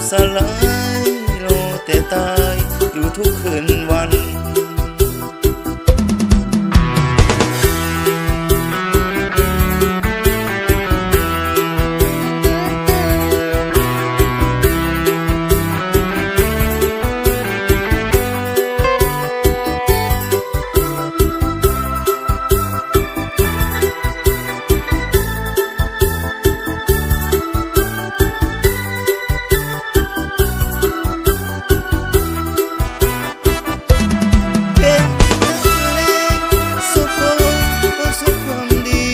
ສະຫຼາຍ ລໍແຕ່ຕາຍຢູ່ທຸກຄືນວັນ. ເປັນນັກແລງ ສົມພົງ ປະສົບຄວາມດີ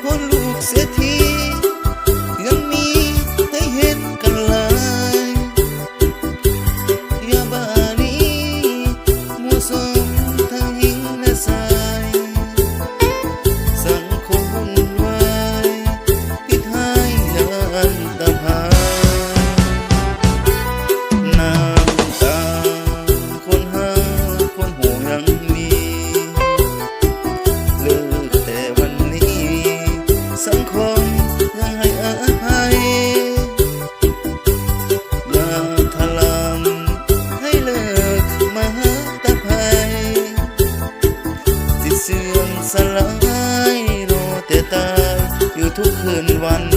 ຄົນລູກເສດຖີ ຍັງມີໄດ້ເຫັນກັນຫຼາຍ. ຢ່າບາລີ ໝູ່ສົມທັງຍິງແລະຊາຍ ສັງຄົມວຸ່ນວາຍ ຜິດຮ້າຍຢ້ານຕາພາຍ ນ້ຳຕາ ຄົນຮັກຄົນຫວງຍັງມີ ເລີກແຕ່ວັນນີ້ ສັງຄົມຍັງໃຫ້ອະໄພ ຢ່າທະລາມ ໃຫ້ເລີກມະຫາຕະໄພ ຊິເສື່ອມສະຫຼາຍ ລໍແຕ່ຕາຍຢູ່ທຸກຄືນວັນ.